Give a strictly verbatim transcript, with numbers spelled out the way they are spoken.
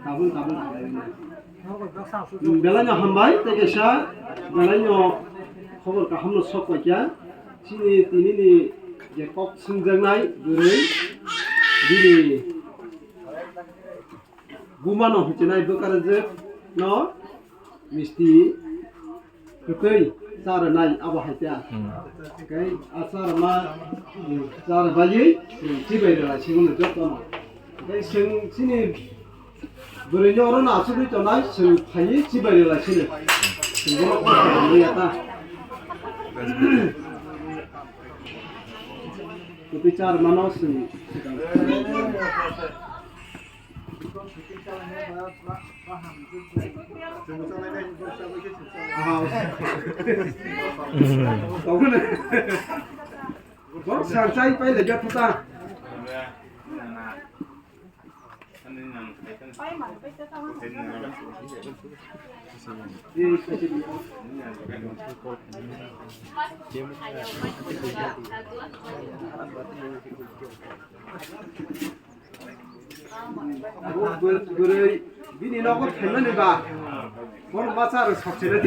Tabuk, tabuk. Belaino hambai, tei kaisa belaino khobor kahamno sok paikha. Chini tinini je kok swngjaknai bwrwi, bini bumano hichinai bwkarjwk no misti kwtwi cha rwnai abo hai ta. Hmm. Tei a cha rwma, cha rwbaiwi chwng chibai rwlai singwno jotono. Tei chwng chini bwrwino orono achugwi tongnai, chwng phaiwi chibai rwlai sino. Chwng bono kok rwya ta. Kwtwi cha rwmano chwng swkang. Aha. Borok sal chai pai le jat ta. Bo bw-, bwrwi bini nogo phaimani ba. Bono ma cha rw sok chini.